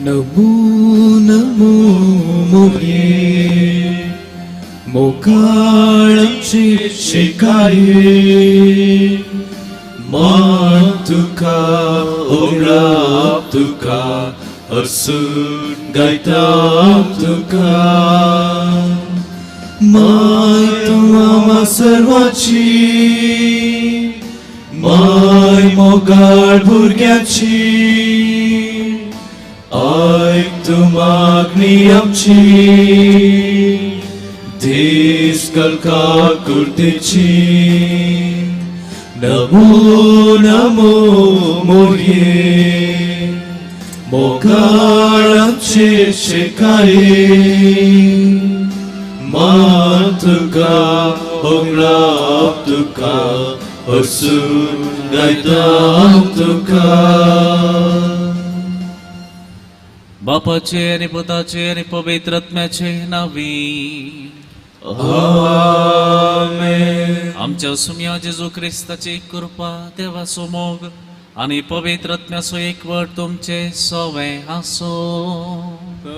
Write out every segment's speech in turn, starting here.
नमो नमो मोरये मोगाळाची शिकाये मान तुका ओंगळाप तुका हरसून गायता तुका माय तूं आमा सर्वाची माय मोगाळ भुरग्याची आयक तूं मागणी आमची दीस कलका कुर्तेची नमो नमो मोरये मोगाळाचे शिकाये मान तुका ओंगळाप तुका हरसून गायता तुका. बापाचे आनी पुताचे आनी पवित्र आत्म्याचे नावी. आमेन. आमच्या सुम्या जेजू क्रिस्ताची कृपा, देवाचो मोग आनी पवित्र आत्म्याचो एकवट तुमचे सवे आसो.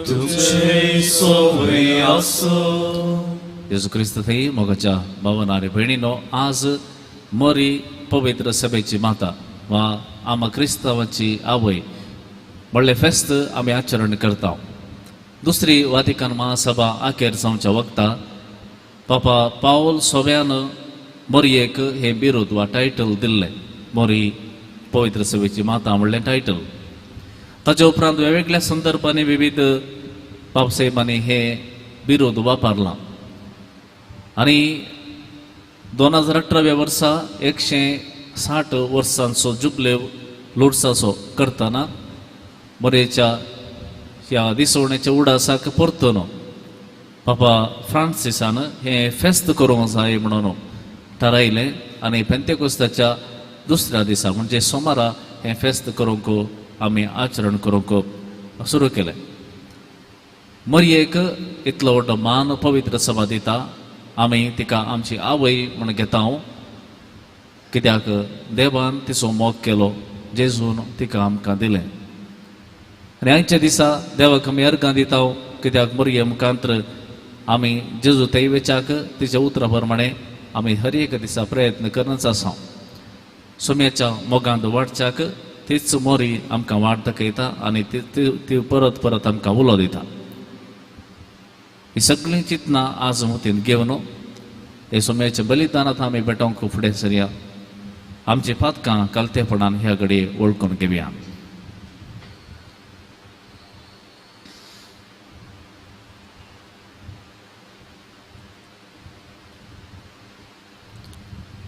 तुमचे सोवे आसो. जेजू क्रिस्त थंय मोगाच्या भावन आनी भयणीनो, आज मोरी पवित्र सभेची माता वा आमा क्रिस्तांवाची आवय म्हणलें फेस्त आमी आचरण करता. दुसरी वातिकान महासभा अखेर जावच्या वखता पापा पावल सोव्यान मोरयेक हे बिरूद वा टायटल दिल्लें, मोरी पवित्र सभेची माता म्हणलें टायटल. ताच्या उपरांत वेगवेगळ्या संदर्भांनी विविध पापसाहेबांनी हे बिरूद वापरलां आनी 2018 वर्सा 160 वर्सांचो जुबले लोड्साचो करतना मोरयेच्या ह्या दिसवण्याच्या उडासाक परतून पापा फ्रांसिसान हें फेस्त करूंक जाय म्हणून थारायलें आनी पेंतेकोस्ताच्या दुसऱ्या दिसा म्हणजे सोमारा हें फेस्त करूंक आमी आचरण करूंक सुरू केलें. मरयेक इतलो व्हडलो मान पवित्र सभा दिता, आमी तिका आमची आवय म्हूण घेता. कित्याक देवान तिचो मोग केलो, जेजून तिका आमकां दिलें. आनी आयच्या दिसा देवाक आमी अर्गां दिता, कित्याक मरये मुखांत्र आमी जेजू थंय वेच्याक तिच्या उतरा प्रमाणे आमी हर एक दिसा प्रयत्न करनच आसा. सोम्याच्या मोगांत वाडच्याक तीच मोरी आमकां वाट दाखयता आनी ती परत परत आमकां उलो दिता. ही सगळीं चिंतनां आज मतींत घेवन हे सोम्याच्या बलिदानांत आमी भेटोवंक फुडें सरया. आमची पातकां कालतेपणान ह्या घडये वळखून घेवया.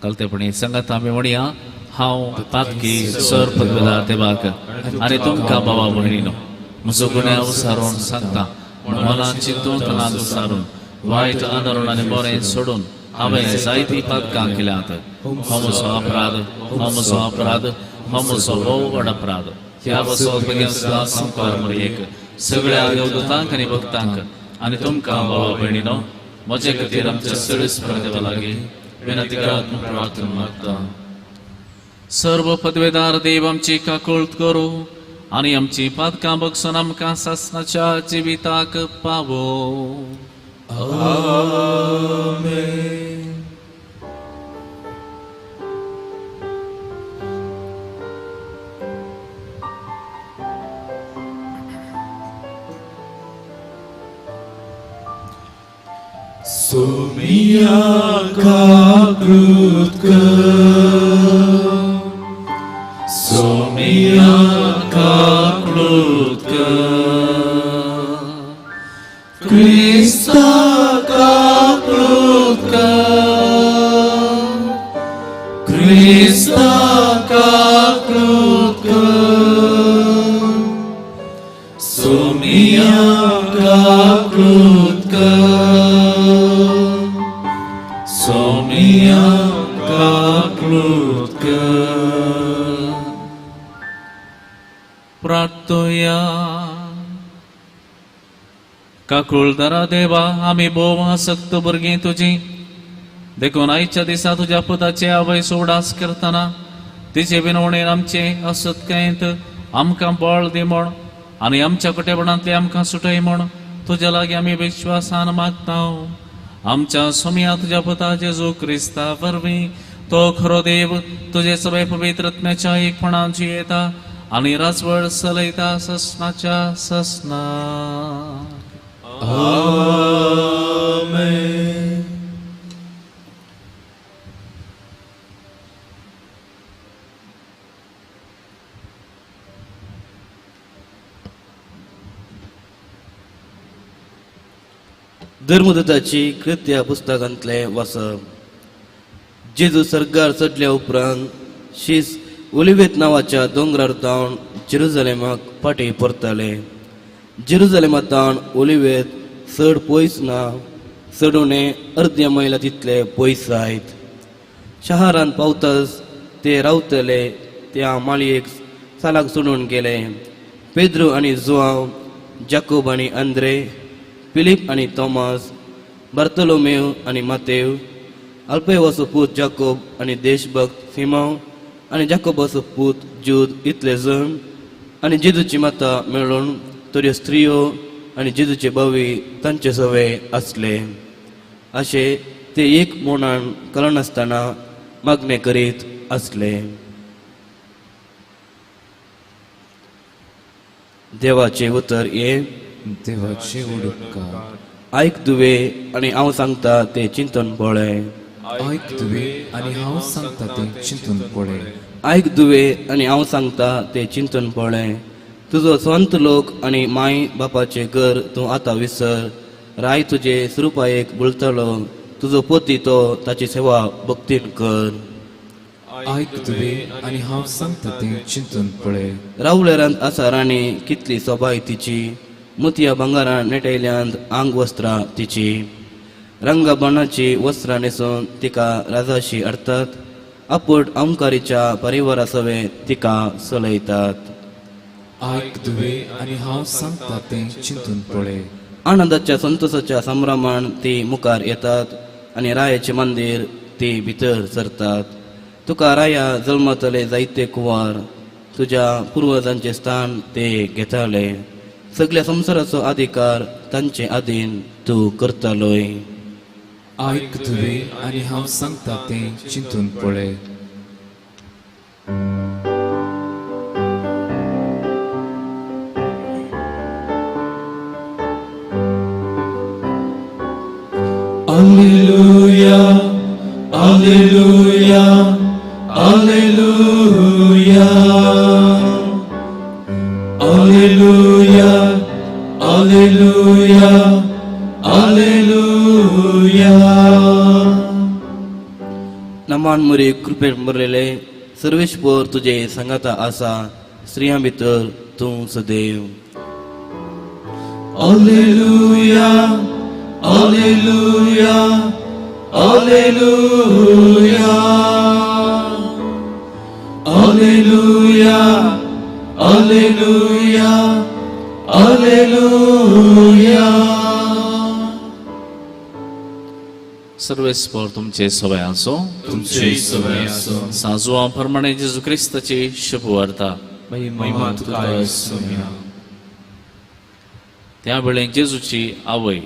कालतेपणी सांगात आमी म्हणया, हांव पातकी सर पदवेदार देवाक आनी तुमकां बाबा भयणीनो म्हजो गुन्यांव सारोवन सांगता, मनान चिंतून तनांत सारून वायट आदरून आनी बरें सोडून हांवें जायतीं पातकां केल्यात. हो म्हजो अपराध, हो म्हजो अपराध, हो म्हजो भोव व्हड अपराध. ह्या वसो संपार मरयेक सगळ्या देवदूतांक आनी भक्तांक आनी तुमकां बाबा भयणीनो म्हजे खातीर आमच्या सगळेच देवा लागीं विनंती करात म्हूण प्रार्थना मागता. सर्व पदवेदार देव आमची काकूळत करूं आनी आमची पातकां बगसून आमकां सासणाच्या जिविताक पावो. आमेन. सोमिया काकृत कर, सोमिया काकृत कर, क्रिस्ता काकृत कर, क्रिस्ता काकृत कर, सोमिया काकृत कर, सोमिया काकृत कर. प्रार्थया. काकुळदारा देवा, आमी भोव आसक्त भुरगीं तुजी, देखून आयच्या दिसा तुज्या पुताचे आवय उडास करतना तिचे विनवणेन आमचे असत्कायेंत आमकां बळ दी म्हूण आनी आमच्या कोटेपणांतले आमकां सुटय म्हूण तुज्या लागीं आमी विश्वासान मागता. आमच्या सोम्या तुज्या पुता जेजू क्रिस्ता वरवीं तो खरो देव तुजे सगळे पवित्र आत्म्याच्या एकपणान जियेता आनी राजवळ चलयता ससनाच्या ससना. आमेन. धर्मदूताची कृत्या पुस्तकांतलें वाचप. जेजू सर्गार चडल्या उपरांत शीस ओलिवेत नांवाच्या दोंगरार तावन जेरुजलेमाक फाटीं परताले. जेरुजलेमा तावन ओलिवेत चड पयस ना, चड उणें अर्द्या मैला तितले पयस जायत. शहरांत पावताच ते रावतले त्या माळयेक सालाक सोडून गेले. पेद्रू आनी जुआंव, जाकोब आनी आंद्रे, फिलीप आनी तॉमास, बार्तोलोमेव आनी मातेव, अल्फेवाचो पूत जाकोब आनी देशभक्त सिमांव आनी जाकोबाचो पूत ज्यूद इतले जण आनी जेजूची माता मेळून थोड्यो स्त्रियो आनी जेजूचे भावी तांचे सवे आसले. अशे ते एक मोनान कळनासतना मागणें करीत आसले. देवाचें उतर हें. देवाचे उडपकार. आयक दुवे आनी हांव सांगता तें चिंतन पळय. आयक तुवें आनी हांव सांगता तें चिंतून पळय. आयक दुवे आनी हांव सांगता तें चिंतून पळय. तुजो संत लोक आनी माय बापाचें घर तूं आतां विसर. राय तुजे सुरुपायेक बुलतलो, तुजो पोती तो ताची सेवा भक्तीन कर. आयक तुवें आनी हांव सांगता तें चिंतून पळय. रावळेरांत आसा राणी कितली सोबाय तिची, मोतया भांगरान नेटयल्यांत आंग वस्त्रां तिची. रंगा बाणाची वस्त्रां न्हेसून तिका राजाशी हाडटात, आपूट अंकारीच्या परिवारा सवे तिका चलयतात. आयक तुवें आनी हांव सांगता तें चिंतून पळय. आनंदाच्या संतोषाच्या संभ्रमान ती मुखार येतात आनी रायाचें मंदीर ती भितर सरतात. तुका राया जल्मतले जायते कुंवर, तुज्या पुर्वजांचें स्थान ते घेताले. सगल्या संवसाराचो अधिकार तांचे आदीन तूं करतालोय. आयक तुवें आनी हांव सांगता तें चिंतून पळय. Alleluia, Alleluia, Alleluia. Alleluia, Alleluia, Alleluia. नमान मुरी कृपेन भरलेले, सर्वेस्पर तुजे सांगाता आसा, स्त्रियां भितर तूं सदैव. Alleluia, Alleluia, Alleluia. Alleluia, Alleluia, Alleluia. सर्वेस्पर तुमचे सवय आसो. तुमचे सवय आसो. साजुआ प्रमाणे जेजू क्रिस्ताची शुभवार्ता. महिमा तुका सोम्या. त्या वेळे जेजूची आवय,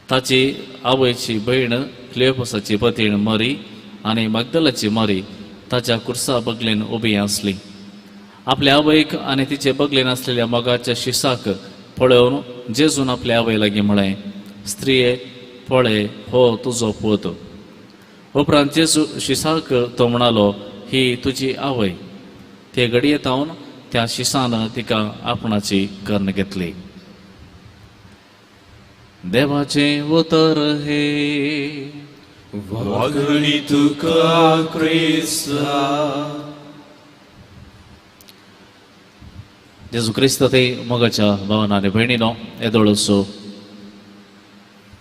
ताची आवयची भयण क्लियोपसाची पतीण मरी आनी मगदलाची मरी ताच्या कुर्सा बगलेन उबी आसली. आपल्या आवयक आनी तिचे बगलेन आसलेल्या मोगाच्या शिसाक पळोवन जेजून आपल्या आवय लागीं म्हळें, स्त्रिये पळय हो तुजो पूत. उपरांत जेजू शिसाक तो म्हणालो, ही तुजी आवय. ते घडये तावन त्या शिसान तिका आपणाची कर्ण घेतली. देवाचें उतर हे. वागणी तुका क्रिस्ता. जेजू क्रिस्त ते मोगाच्या भावना आनी भयणीनो, येदोळसो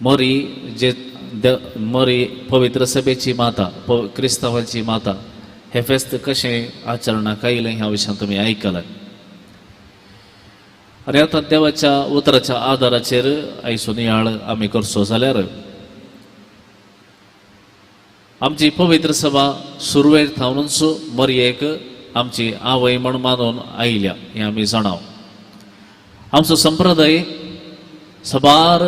मरी जे मरी पवित्र सभेची माता, क्रिस्तांवाची माता, हे फेस्त कशें आचरणाक आयलें ह्या विशयान तुमी आयकलां. आनी आतां देवाच्या उतराच्या आदाराचेर आयचो नियाळ आमी करचो जाल्यार आमची पवित्र सभा सुरवेर थावनूच मरयेक आमची आवय म्हण मानून आयल्या हें आमी जाणाव. आमचो संप्रदाय साबार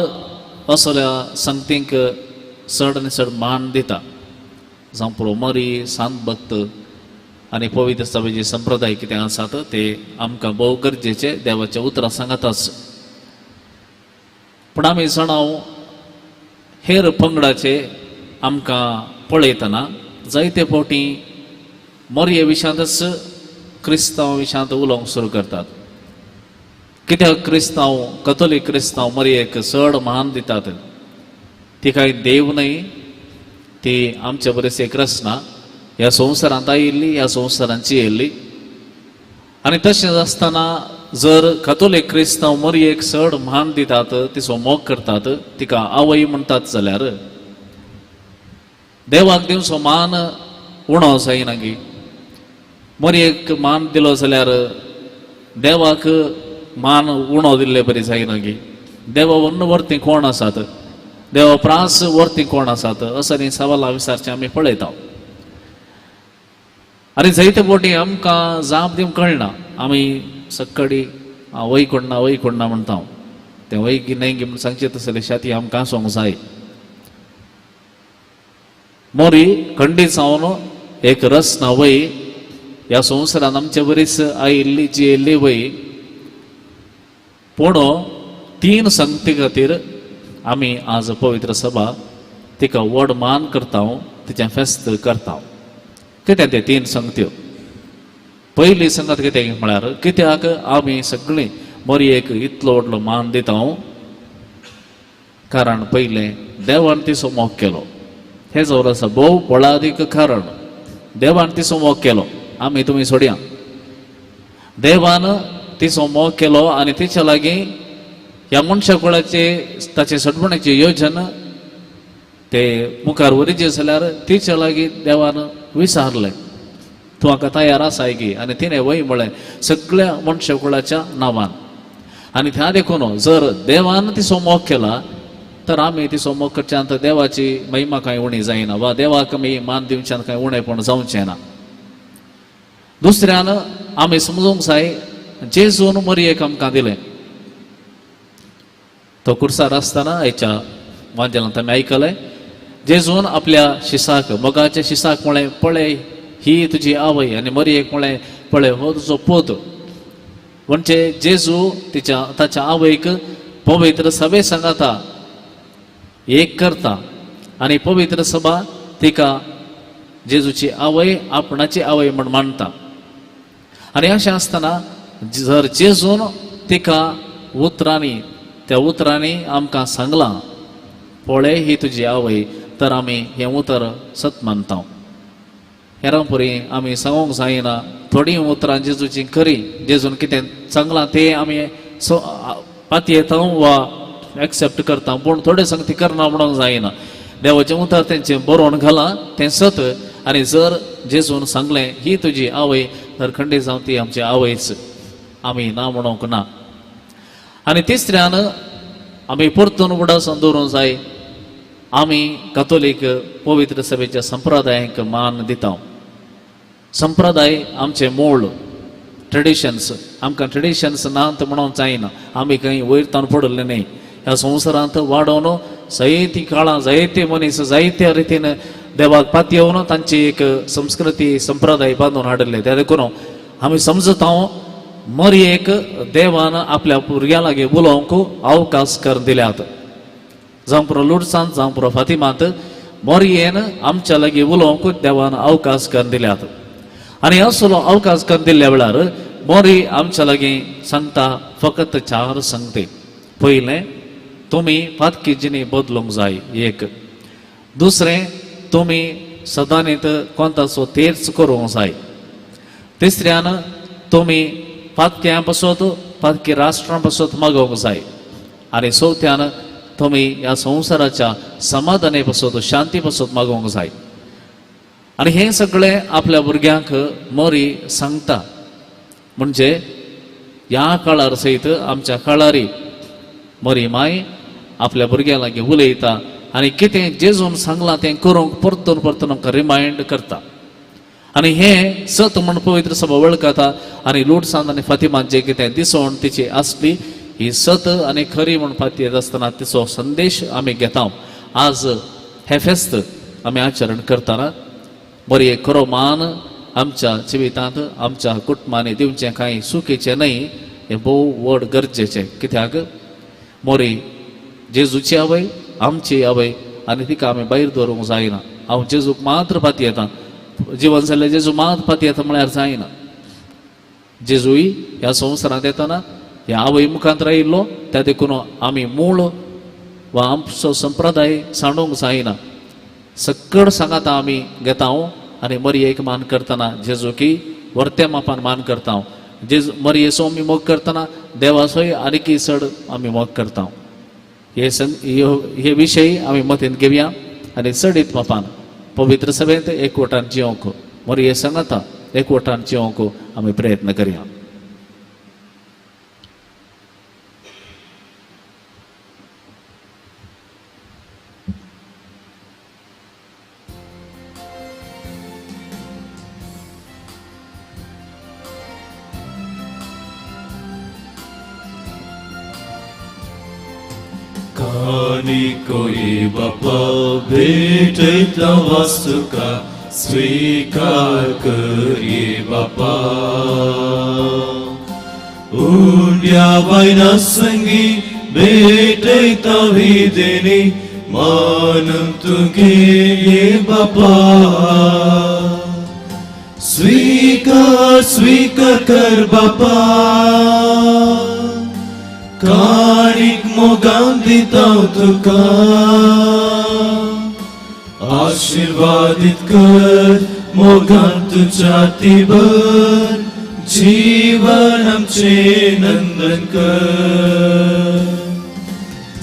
असल्या संगतींक चड आनी चड मान दिता. जावं पुरो मरी, सांत भक्त आनी पवित्र सभेचे संप्रदाय कितें आसात ते आमकां भोव गरजेचे देवाच्या उतरां सांगताच. पूण आमी जाणां हेर पंगडाचे आमकां पळयतना जायते फावटी मोरये विशयांतच क्रिस्तांव विशयांत उलोवंक सुरू करतात. कित्याक क्रिस्तांव, कथोलीक क्रिस्तांव मरयेक चड मान दितात? ती कांय देव न्हय, ती आमच्या बरेच एक रचना, ह्या संवसारांत आयिल्ली, ह्या संवसारांत जियेल्ली. आनी तशेंच आसतना जर कथोलीक क्रिस्तांव मरयेक चड मान दितात, तिचो मोग करतात, तिका आवय म्हणटात जाल्यार देवाक दिवचो मान उणो जायना गी? मरयेक मान दिलो जाल्यार देवाक मान उणो दिल्ले बरी जायना गी? देवा वन्न वर्ती कोण आसात, देवा प्रास वर्ती कोण आसात, असली सवालां विचारचें आमी पळयता. आनी जायते फावटी आमकां जाप दिवंक कळना. आमी सक्कडी वय कोणना वय कोणना म्हणटा, तें वय गी न्हय गी म्हूण सांगचें तसलें शाती आमकां आसूंक जाय. मोरी खंडीत जावन एक रचना वय ह्या संवसारांत आमचे बरीच आयिल्ली जियेल्ली वय. पूण तीन संगती खातीर आमी आज पवित्र सभा तिका व्हड मान करता, तिचें फेस्त करता. कितें ते तीन संगत्यो? पयली संगत कितें म्हळ्यार कित्याक आमी सगळीं मोरयेक इतलो व्हडलो मान दिता? कारण पयलें देवान तिचो मोग केलो. हें जावन आसा भोव बळादीक कारण. देवान तिचो मोग केलो, आमी तुमी सोडया. देवान तिचो मोग केलो आनी तिच्या लागीं ह्या मनशा कुळाचे ताचे सडपणाचे योजन ते मुखार वरीचे जाल्यार तिच्या लागीं देवान विचारलें, तूं म्हाका तयार आसाय की? आनी तिणें वय म्हळें सगळ्या मनशा कुळाच्या नांवान. आनी त्या देखून जर देवान तिचो मोग केला तर आमी तिचो मोग करच्यांत देवाची महिमा कांय उणी जायना वा देवाक आमी मान दिवच्यान कांय उणेपण जावचें ना. दुसऱ्यान आमी समजूंक जाय जेजून मरयेक आमकां दिलें. तो कुर्सार आसतना आयच्या वांजेलांत आमी आयकलें, जेजून आपल्या शिसाक, मोगाच्या शिसाक म्हळें, पळय ही तुजी आवय, आनी मरयेक म्हळें, पळय हो तुजो पोत. म्हणजे जेजू तिच्या ताच्या आवयक पवित्र सभे सांगाता एक करता आनी पवित्र सभा तिका जेजूची आवय, आपणाची आवय म्हण मानता. आनी अशें आसतना जर जेजून तिका उतरांनी, त्या उतरांनी आमकां सांगलां पळय ही तुजी आवय, तर आमी हें उतर सत मानता. हेरां परी आमी सांगूंक जायना. थोडीं उतरां जेजूची खरी, जेजून कितें सांगलां तें आमी पातयेता वा एक्सेप्ट करता, पूण थोडे संगती करना म्हणूंक जायना. देवाचें उतर तेंचें बरोवन घालां तें सत. आनी जर जेजून सांगलें ही तुजी आवय, तर खंडीत जावन ती आमची आवयच, आमी ना म्हणूंक ना. आनी तिसऱ्यान आमी परतून उडासान दवरूंक जाय, आमी कथोलीक पवित्र सभेच्या संप्रदायांक मान दिता. संप्रदाय आमचे मूळ ट्रेडिशन्स, आमकां ट्रेडिशन्स नात म्हणूंक जायना. आमी खंय वयर तावन पडिल्ले न्हय. ह्या संवसारांत वाडोवन जायती काळां जायते मनीस जायत्या रितीन देवाक पातयेवन तांची एक संस्कृती संप्रदाय बांदून हाडिल्ले. त्या देखून आमी समजता मरयेक देवान आपल्या भुरग्यां लागीं उलोवंक अवकाश करून दिल्यात. जावं पुरो लुडसांत, जावं पुरो फातिमांत, मोरयेन आमच्या लागीं उलोवंक देवान अवकाश करून दिल्यात. आनी असलो अवकाश करून दिल्ल्या वेळार मोरी आमच्या लागीं सांगता फकत चार सांगते. पयलें, तुमी पातकी जिणी बदलूंक जाय एक. दुसरें, तुमी सदांनीत कोंताचो तेर्च करूंक जाय. तिसऱ्यान, तुमी पातक्यां पासत पातकी राष्ट्रां पासत मागोवंक जाय. आनी चवथ्यान, तुमी ह्या संवसाराच्या समाधाने पासत शांती पासत मागोवंक जाय. आनी हें सगळें आपल्या भुरग्यांक मोरी सांगता. म्हणजे ह्या काळार सयत आमच्या काळारी मोरी माय आपल्या भुरग्यां लागीं उलयता आनी कितें जेजून सांगलां तें करूंक परतून परतून आमकां रिमायंड करता. आनी हें सत म्हण पवित्र सभा वळखता. आनी लुडसांत आनी फातिमांत जें कितें दिसवण तिची आसली ही सत आनी खरी म्हूण पातयेत आसतना तिचो संदेश आमी घेता. आज हें फेस्त आमी आचरण करतना मरये खरो मान आमच्या जिवितांत आमच्या कुटुंबांनी दिवचें कांय चुकीचें न्हय, हें भोव व्हड गरजेचें. कित्याक मोरी जेजूची आवय आमची आवय आनी तिका आमी भायर दवरूंक जायना. हांव जेजूक मात्र पातयेता, जिवन जाल्यार जेजू मात पातयेता म्हळ्यार जायना. जेजूय ह्या संवसारांत येतना ह्या आवय मुखांत आयिल्लो, त्या देखून आमी मूळ वा आमचो संप्रदाय सांडूंक जायना. सकड सांगाता आमी घेता आनी मरयेक मान करतना जेजूकी वर्त्या मापान मान करता. जेजू मरयेचो आमी मोग करतना देवाचोय आनीकय चड आमी मोग करता. हे हे विशय आमी मतींत घेवया आनी चडीत मापान पवित्र सभेंत एकवटान जिवंक मरये सांगाता एकवटान जिवंक आमी प्रयत्न करया. कानिकोई बापा भेटयता वास्तुका स्वीकार करी बापा. उंड्या बायना संगी भेटयता विदेनी मानून तुगे ये बापा. स्वीकार स्वीकार कर बापा, काणीक मोगान दिता तुका. आशीर्वादीत कर मोगान तुज्या तिबर, जीवन आमचें नंदन कर.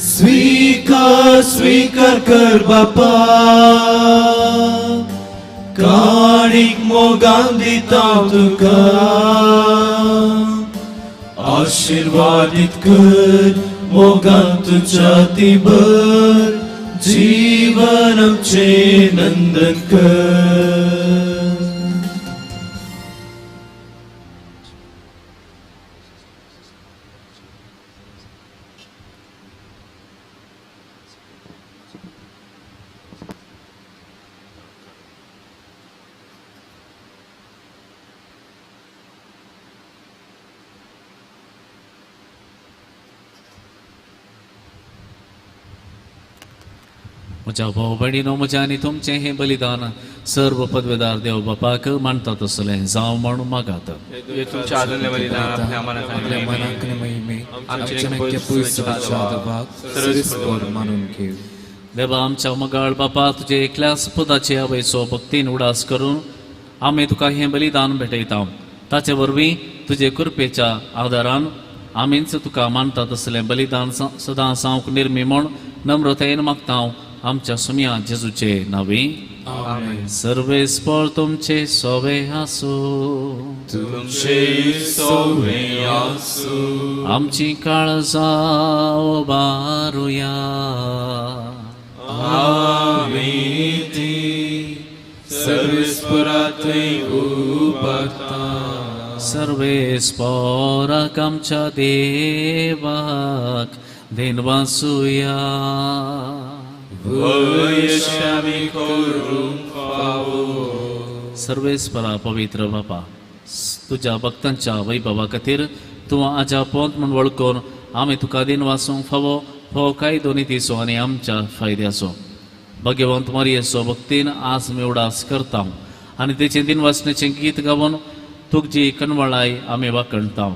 स्वीकार स्वीकार कर बापा, काणीक मोगान दिता तुका. आशीर्वादीत कर मोगान तुज्या तिबर, जीवन आमचें नंदन कर. म्हज्या भाव भयणीनो, म्हज्या आनी तुमचें हें बलिदान सर्व पदवेदार देव बापाक मानता तसलें जावं म्हूण मागात. तुमच्या आदल्या बलिदान आपल्या मनाक महिमे आमच्या मानून घेव. देवा आमच्या मगाळ बापा, तुजे एकल्याच पदाचे आवयचो भक्तीन उडास करून आमी तुका हें बलिदान भेटयता. ताचे वरवीं तुजे कृपेच्या आदारान आमीच तुका मानता तसलें बलिदान सदां जावंक निर्मी म्हूण नम्रतायेन मागता आमच्या सुमया जेजूचे नांवी. सर्वेस्पर तुमचे सोवे आसूं, तुमचे सोवे आसूं. आमची काळजां उबारुया. आमी ती सर्वेस्पराथंय उबारता. सर्वेस्पराक आमच्या देवाक देनवासुया. वयशामी करूंक फावो. सर्वेस्परा पवित्र बापा, तुज्या भक्तांच्या वैभवा खातीर तूं आज्या पोंत म्हूण वळखून आमी तुका दिन वासूंक फावो हो कायदो नितीचो आनी आमच्या फायद्याचो. भाग्यवंत मरयेचो भक्तीन आज आमी उडास करता आनी तेचें दिन वाचण्याचें गीत गावन तुजी कनवळाय आमी वाखणता.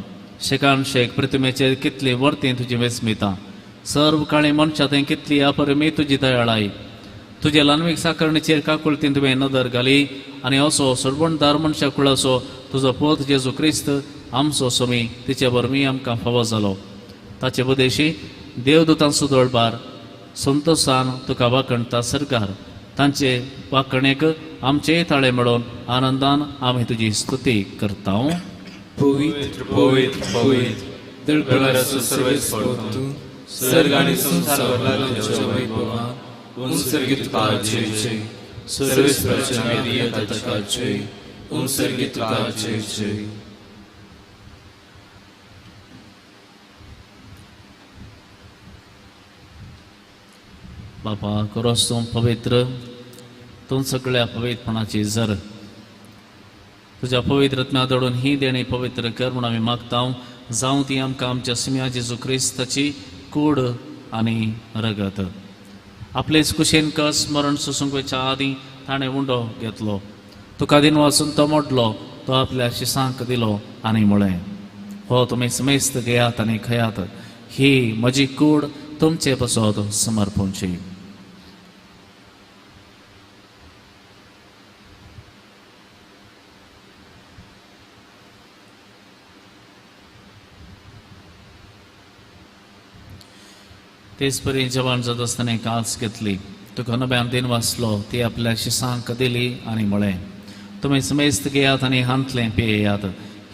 शेकान शेक प्रतिमेचेर कितली वर्ती तुजी वेस्मिता, सर्व काळी मनशा थंय कितली अपरमी तुजी दयाळाय. तुजे ल्हानवीक साकरणीचेर काकुळतीन तुवें नदर घाली आनी असो सर्वणदार मनशा कुळाचो तुजो पोत जेजू क्रिस्त आमचो सोमी तिचे वरवीं आमकां फावो जालो. ताचे उदेशी देवदूतांचो दळबार संतोशान तुका वाखणता सरकार. तांचे वाखणेक आमचेय ताळे मेळोवन आनंदान आमी तुजी स्तुती करता. पवित्र पवित्र पवित्र दळबळाचो सर्वेस्पर तूं, सर्ग आनी संवसार भरला तुज्या वैभवान उंसर्गी तुका जय जय. सर्वेस्पराच्या मेरी येता तुका जय, उंसर्गी तुका जय जय. बापा करोस तूं पवित्र, तूं सगळ्या पवित्रपणाची जर तुज्या पवित्र आत्म्या दडून ही देणी पवित्र कर म्हूण आमी मागता. जावं ती आमकां आमच्या सुम्या जेजू क्रिस्ताची कूड आनी रगत. आपलेच कुशेन कस मरण सोसूंक वयच्या आदीं ताणें उंडो घेतलो, तुका दिन वाचून तो मोडलो, तो आपल्या शिसांक दिलो आनी म्हळें, हो तुमी समेस्त घेयात आनी खयात, ही म्हजी कूड तुमचे पसत समर्पणची. तेच परी जेवण जाता आसतना कास घेतली, तुका नव्यान दिन वाचलो, ती आपल्या शिसांक दिली आनी म्हळें, तुमी समेस्त घेयात आनी हांतलें पियेयात,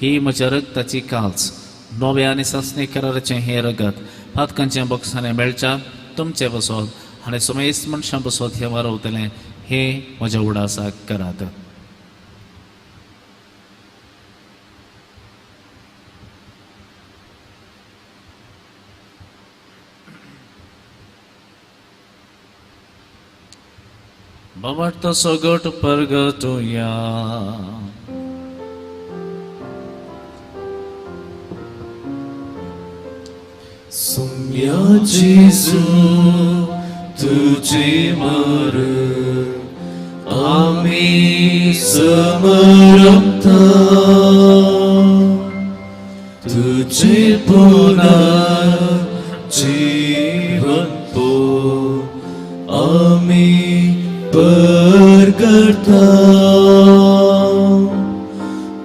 ही म्हज्या रगताची काल्स, नव्या आनी सासणी कराराचें हें रगत पातकांचें बक्षाणें मेळच्या तुमचें बसत आनी समेस्त मनशां बसत हें वारवतलें, हें म्हज्या उडासाक करात. बाबार्थ सगट परगटुया. सुम्या जेजू तुझे मरण आमी समरपता, तुझे पुनर्जीवन पो आमी परगटता,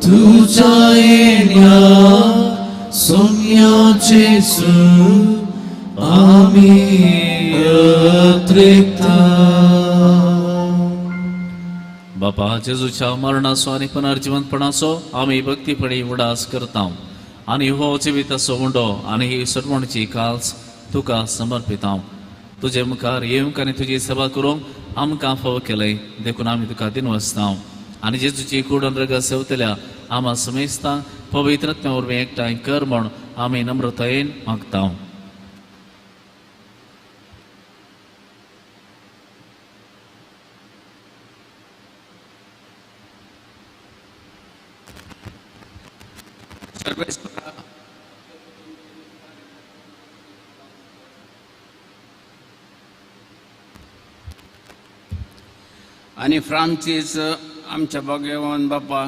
तुझ्या येण्या सोम्या जेजू आमी अत्रेकता. बापा जेजूच्या मरणाचो आनी पुनर्जिवंतपणाचो आमी भक्तीपणी उडास करता आनी हो जिविताचो उंडो आनी ही सरवणची काल्स तुका समर्पिता. तुजे मुखार येवंक आनी तुजी सेवा करूंक आमकां फावो केलें देखून आमी तुका दिनवासता आनी जेजूची कुडन रगत सेवतल्या आमा समेस्तां पवित्र आत्म्या वरवीं एकठांय कर म्हूण आमी नम्रतायेन मागता. आनी फ्रांसीस आमच्या भाग्यवान बापा,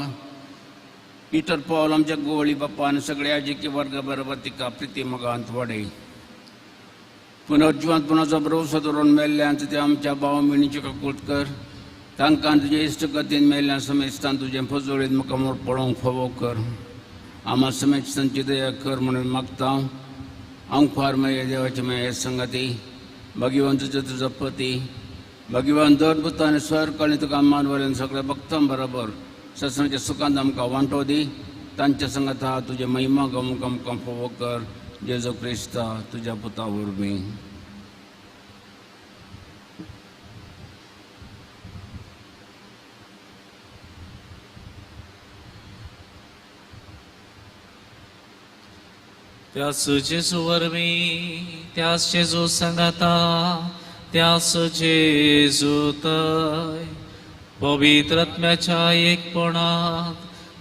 पिटर पॉल आमच्या गोवळी बापा आनी सगळ्या आजिकी वर्ग बरोबर तिका प्रिती मोगांत वाडय. पुनर्जिवंतपणाचो भरवसो दवरून मेल्ल्यान ते आमच्या भाव भयणीची काकूट कर, तांकां तुजे इश्टगतीन मेल्ल्या समेस्तान तुजें फजोळीत म्हाका मोड पळोवंक फावो कर. आमा समेस्तांची दया कर म्हणून मागता. आंकवार मागीर देवाचे मागीर संगाती भाग्यवान तुजो तुजो पती भाग्यवान दर पुता आनी स्वर्ग आनी तुका मान सगळ्या भक्तां बरोबर सत्संगाच्या सुखांत आमकां वांटो दी. तांच्या संगाता तुजे महिमा गमूंक आमकां फावो कर. जेजू क्रिस्ता तुज्या पुता वरवीं. त्याच जेजू वरवीं, त्याच जेजू संगाता, त्याच जेजू तय पवित्र आत्म्याच्या एकपणात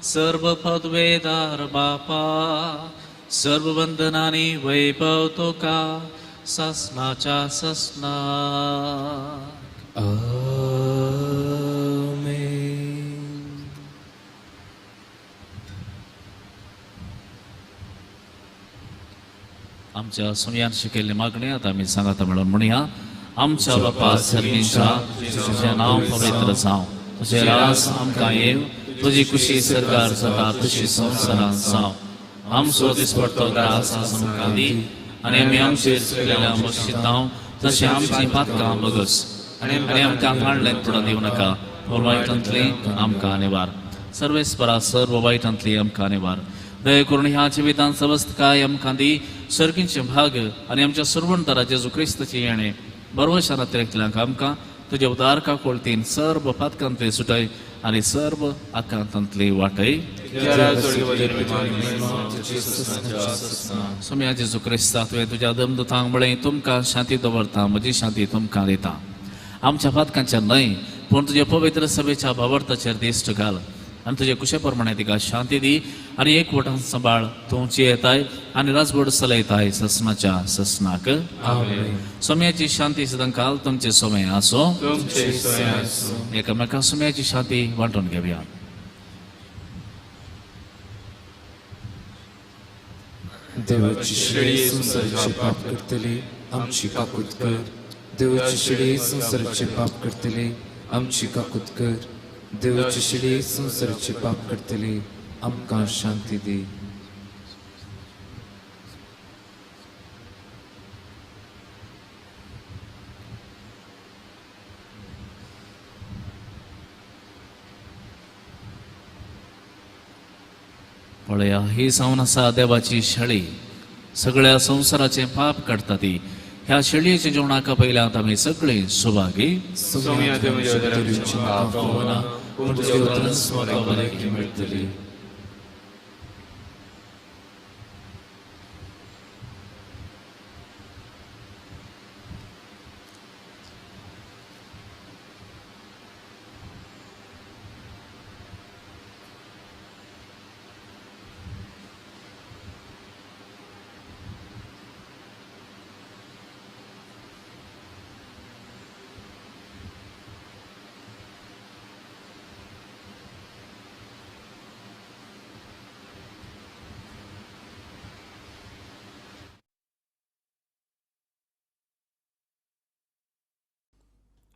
सर्व पदवेदार बापा, सर्व वंदनानी वैभव तुका ससनाच्या ससनाक. आमेन. आमच्या सुमयान शिकयल्ले मागणे आतां आमी सांगाता म्हणून म्हणया. आमच्या बापा सर्गींच्या, तुजें नांव पवित्र जावं, तुजें राज आमकां येवं, तुजी कुशी सरकार जाता तशी संवसारांत जावं. आमचो दिसपडतो ग्रास आज आमकां दी आनी आमी आमचेर चुकलेल्या मशितांव तशें आमचीं पातकां बगस आनी आमकां काडलें तुडोवन दिवं नाका, पूण वायटांतली आमकां निवार. सर्वेस्परा सर्व वायटांतली आमकां निवार. दया करून ह्या जिवितांत सवस्तकाय आमकां दी, सर्गींचे भाग आनी आमच्या सुरवणदारा जेजू क्रिस्ताचें येणें बरोवशान अतिरेकतल्यांक आमकां तुज्या उदार काकुळतीन सर्व पातकांतली सुटय आनी सर्व आकांतांतली वाटय. सोम्या जेजू क्रिस्ता, तुवें तुज्या दमदूतांक म्हळें, तुमकां शांती दवरता, म्हजी शांती तुमकां दिता. आमच्या पातकांच्या न्हय पूण तुज्या पवित्र सभेच्या भावार्थाचेर दिश्ट घाल आनी तुजे कुशे प्रमाणे तिका शांती दी आनी एक वटान सांबाळ. तूं जियेताय आनी राजवट चलयताय ससनाच्या ससनाक. सोम्याची शांती सदांकाल तुमचे सोमे आसो. एकामेका सोम्याची शांती वांटून घेवया. देवाची शेळी संवसाराचे पाप करतली आमची काकूत कर. देवाची शेळी संवसाराचे पाप करतली आमची काकूत कर. देवाची शेळी संवसाराचे पाप करतली आमकां शांती दी. पळया, ही जावन आसा देवाची शेळी, सगळ्या संवसाराचें पाप काडटा ती. ह्या शेळयेच्या जेवणाक पयल्यात आमी सगळे सुभागी. मेळटली.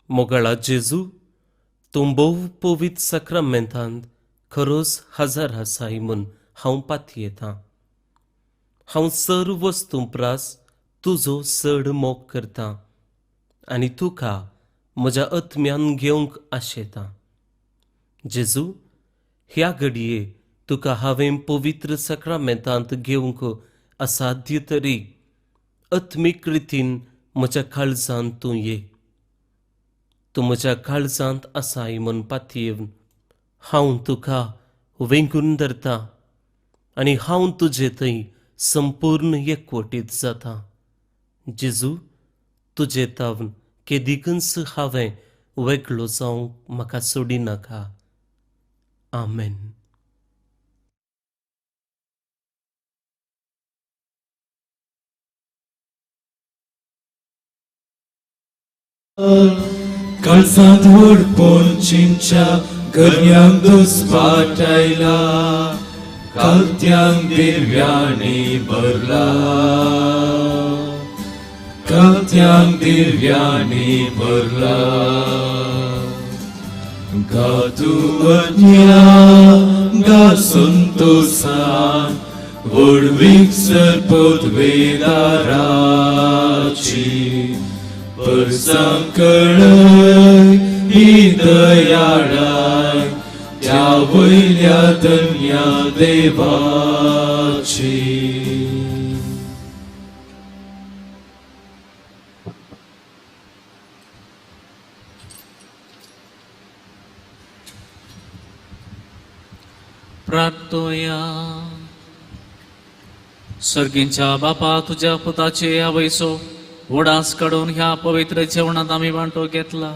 मोगाळा जेजू, तूं भोव पवित्र साक्रामेंतांत खरोच हजर आसाय म्हूण हांव पातयेतां. हांव सर्व वस्तूं प्रास तुजो चड मोग करतां आनी तुका म्हज्या आत्म्यान घेवंक आशेतां. जेजू, ह्या घडये तुका हांवें पवित्र साक्रामेंतांत घेवंक असाध्य तरी आत्मीक रितीन म्हज्या काळजांत तूं ये. तूं म्हज्या काळजांत आसाय म्हूण पातयेवन हांव तुका वेंगून धरता आनी हांव तुजे थंय संपूर्ण एकवटीत जाता. जेजू, तुजे तावन केदिकूच हांवें वेगळो जावंक म्हाका सोडिनाका. आमेन. काळजांत व्हडपण चिंच्या गरयांक दुस्पाट आयला, कालत्यांक दिव्यांनी भरला, कालत्यांक दिव्यांनी भरला. गा तूं अज्ञा, गा संतोसान, व्हडवीक सरपत वेदाराची, परसां कळय ही दयाळाय त्या वयल्या धन्या देवाची. प्रार्थोया. सर्गींच्या बापा, तुज्या पुताचे आवयचो उडास काडून ह्या पवित्र जेवणांत आमी वांटो घेतला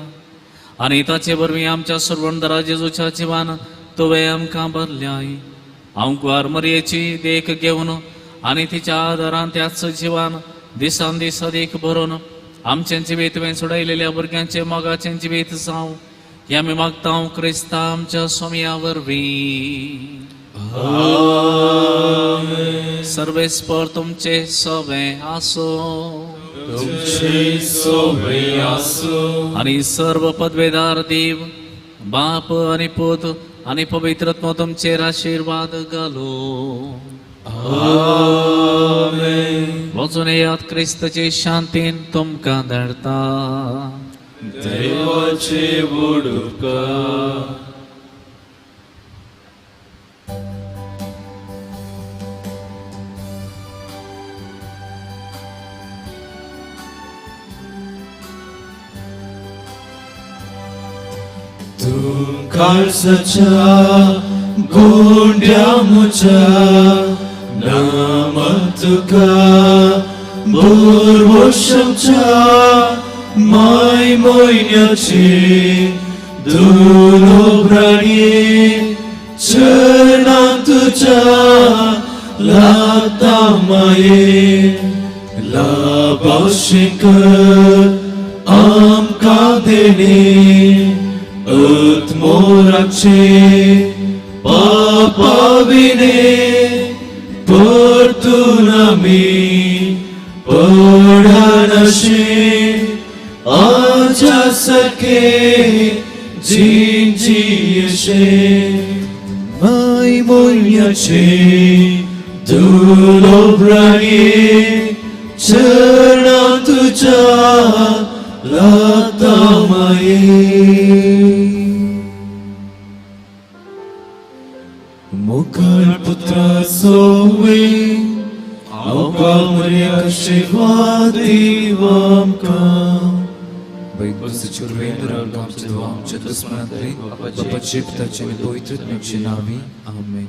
आनी ताचे वरवीं आमच्या सर्वंदरा जेजूच्या जिवान तुवें आमकां भरल्याय. आंकवार मरयेची देख घेवन आनी तिच्या आदारान त्याच जिवान दिसान दीस अदीक भरून आमचें जिवीत तुवें सोडयलेल्या भुरग्यांचे मोगाचें जिवीत जावं हें आमी मागता क्रिस्ता आमच्या सोम्या वरवीं. सर्वेस्पर तुमचे सवे आसो. तुमचे सवे आसो. आनी सर्व पदवेदार देव बाप आनी पूत आनी पवित्रत्व तुमचेर आशिर्वाद घालो. आमेन. वचून येयात, क्रिस्ताचे शांतीन तुमकां धाडटा. देवाचे वडुपकार. तूं काळजाच्या गोंड्या म्हज्या नामा तुका बोरवोशमच्या माय म्हयन्याची दुलोब्राणी चरणां तुज्या लागता माये लाभाशें कर आमकां देणे आत्मोराचे पापा विणे परतून आमी पडनाशे आज्या सारके जिंजियशे माय मोयण्याचे दुलोब्राणी चरणां तुज्या लागता माये. मुखार पुत्रा सोवे आमकां मर्या आशीर्वाद दीव आमकां. आमच्या दुस्मनांतले बापाचे पुताचे आनी पवित्र आत्म्याचे नांवी आमेन.